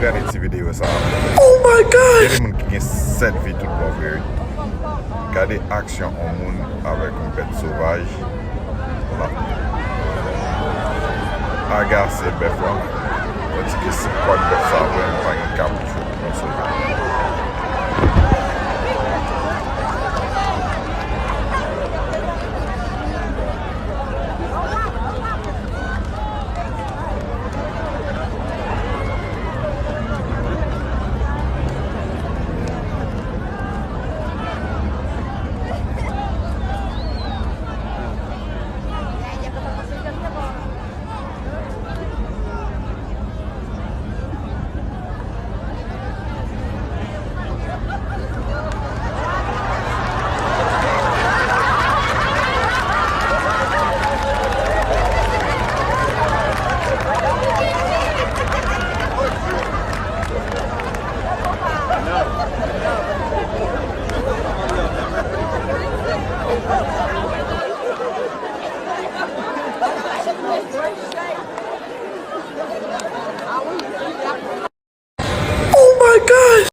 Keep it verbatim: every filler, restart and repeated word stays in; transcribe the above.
Gade ti videyo sa. Oh my God! Gen de moun ki gen sèt vi tout bon vre, wi. Gade aksyon yon moun avèk yon bèt sovaj. L ap agase bèf lan. Tandike se kwak bèf sa